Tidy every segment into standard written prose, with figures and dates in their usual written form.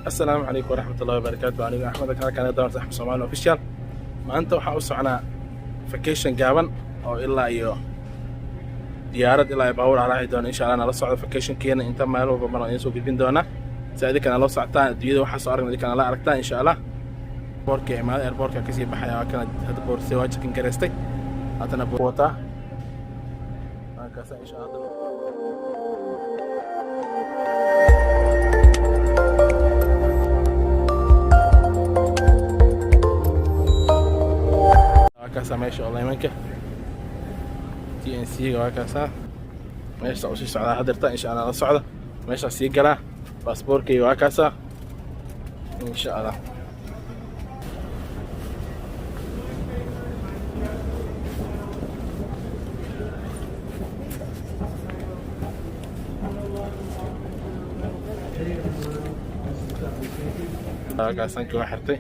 Asalaamu calaykum waraxmatullahi wabarakaatu. Aniga Axmed, halkaan doonta Axmed Soomaali Official. Maanta waxaan u socnaa vacation gaaban oo ilaa iyo diyaarad ilaa iyo baabuur aan raaci doona, insha Allah. Nala socdo vacationkeena inta meel walba maraan idiin soo gudbin doonaa si idinkana la socotaan adduunyada waxaa soo aragna, idinkana la aragtaan, insha Allah. Airportka imaada, airportka kasii baxaya. Waa kana hadda boorsay waa check-in garaystay, haddana wataa markaasa, insha Allah. Waa kaasaa meesha oo laymanka TNC ga, waa kaasaa meesha usii socdaa hadirta, insha Allah. La socda, meeshaa sii galaa. Baasboorkayga waa kaasaa, insha Allah. Waa kaasanki waa xirtay.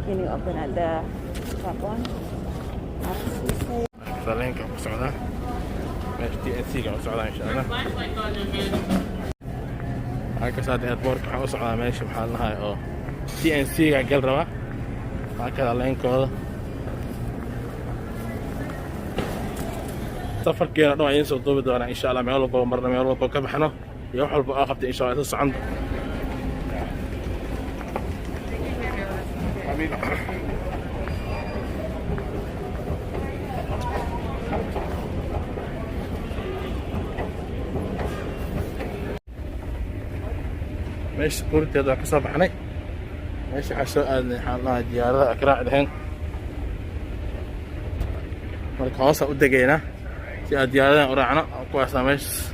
Can you open at the top one? Leenka ku socdaa meesha TNC ga u socdaa, insha Allah. Waa kaas hadda airportka waxaa u socdaa meesha, maxaa la dhahay, oo TNC ga gal rabaa. Waa kada leenkooda. Safarkeena dhan waa idiin soo duubi doonaa, insha Allah. Meel walba marna, meel walba ka baxno iyo wax walba oo qabtay, insha Allah, isla socon. Meesha securityada waa ka soo baxnay. Meesha waxaa soo aadnay, waxaan dhahay, diyaaradaha ka raaci lahayn. Marka hoosaan u degaynaa si aan diyaaradahan u raacno. Kuwaasaa meesha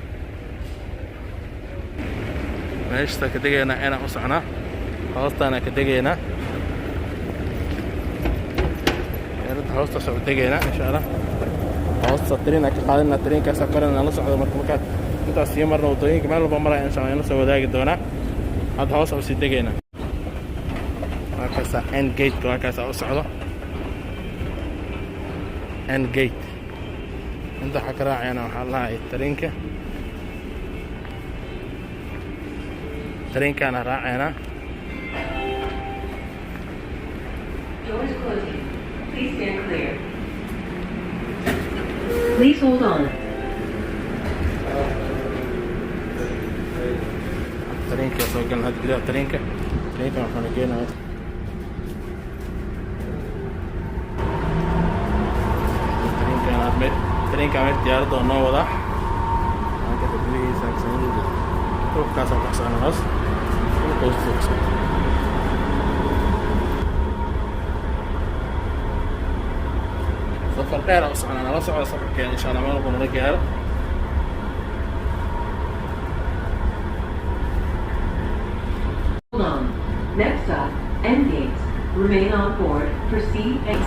meeshasta ka degaynaa, inaan u socnaa. Hoostaana ka degaynaa diyaaradda, hoostaasa u degaynaa, insha Allah. Hoosta tariin ka qaadanaa, tariinkaasaa korena la socdo. Marka markaad intaas sii marna, waddooyinka meel walba maraya, insha Allah, ina soo wadaagi doonaa. Hadda hoos usii degaynaa. Waa kaasaa N gate, waa kaasaa u socdo N gate. Inta waxaa ka raacayana, waxaa lahay, tariinka. Tariinkaana raacaynaa. Doors closing. Please stand clear. Please hold on. Tariinka soo galna hadda, gudaha tariinka. Tariinka waxaana geenaya tariinkan. Tariinka meesha diyaaradda oo noo wadaa. Halkaas gudihiisa dhulkaasaan ku socona, hoos dhulka hoostiisa ku socona. Safar dheer u socnaa, nala socda safarkeena, insha Allah, meel walba nala gaaro. Hold on. Next stop, N gates. Remain on board for C X.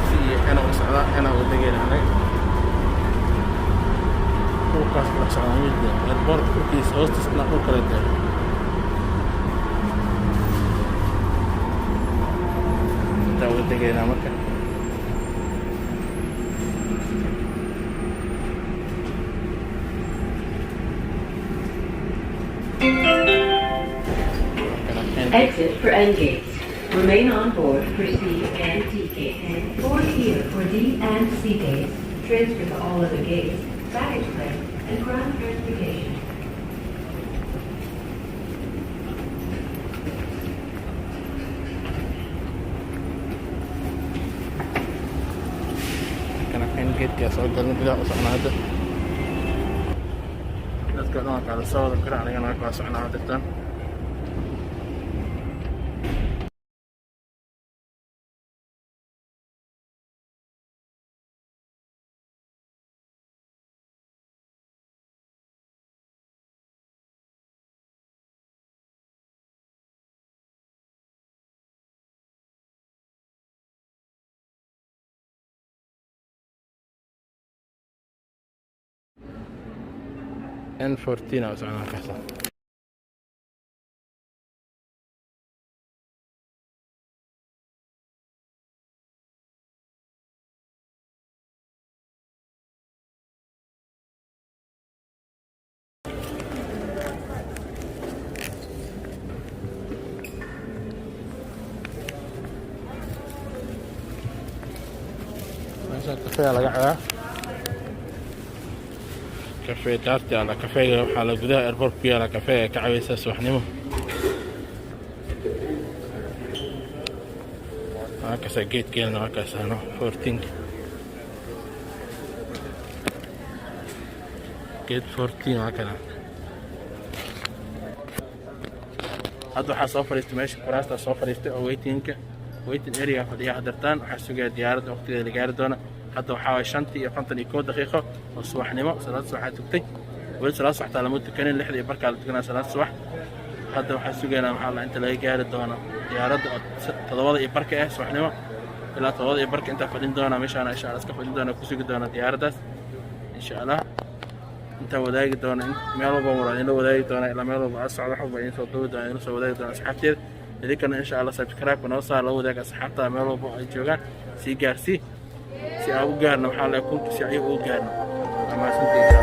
Si ina u socdaa, ina u degayna anaga. Dhulkaas ku dhex socdaa mid airport dhulkiisa hoostiisa ilaa dhul kale gaaro. Intaa uga degaynaa marka. Exit for N gates. Remain on board for C and D gates. And board here for D and C gates. Transfer to all other gates, baggage claim, and ground transportation. Kana N gate soo galna, gudaha u socnaa hadda. Dadka dhan waa kala soo wada kara, anigana waa kala socnaa hadirtaan. N14 aa u socnaa halkaas. Meeshaan kafeega laga cabaa, kafee daarti ala. Kafeega waxaa la gudaha airport ku yaala. Kafeega ka cabaysaa subaxnimo. Halkaasa geedkeena, halkaasaano 14, gate 14 waa kana. Hadda waxaa soo fadhiistay meesha kuraastaa soo fadhiistay oo waitingka, waiting area fadhiya hadartaan. Waxaa sugaya diyaaradda waqtigeeda la gaari doona. Hadda waxaa waay 5:51 oo subaxnimo. Salaad subaxaa tugtay, weli salaad subaxtaa lama tukanin. 6:30 la tukanaa salaad subax. Hadda waxaa sugaynaa, maxaa la inta laga gaari doono diyaaradda oo 7:30 ah subaxnimo. Ilaa 7:30 intaa fadhin doona meeshaana, insha Allah, iska fadhin doona, ku sugi doona diyaaraddaas, insha Allah. Intaa wadaagi doona, meel walba maro idinla wadaagi doona. Ilaa meel walba a socda, wax walba idin soo duubi doona, idinla soo wadaagi doona asxaabteeda. Idinkana, insha Allah, subscribe noo saar, la wadaaga asxaabta meel walba ay joogaan, sii gaarsii si aan u gaarno, waxaa la kunka, si ayaga u gaarno. Waa mahadsantihiin.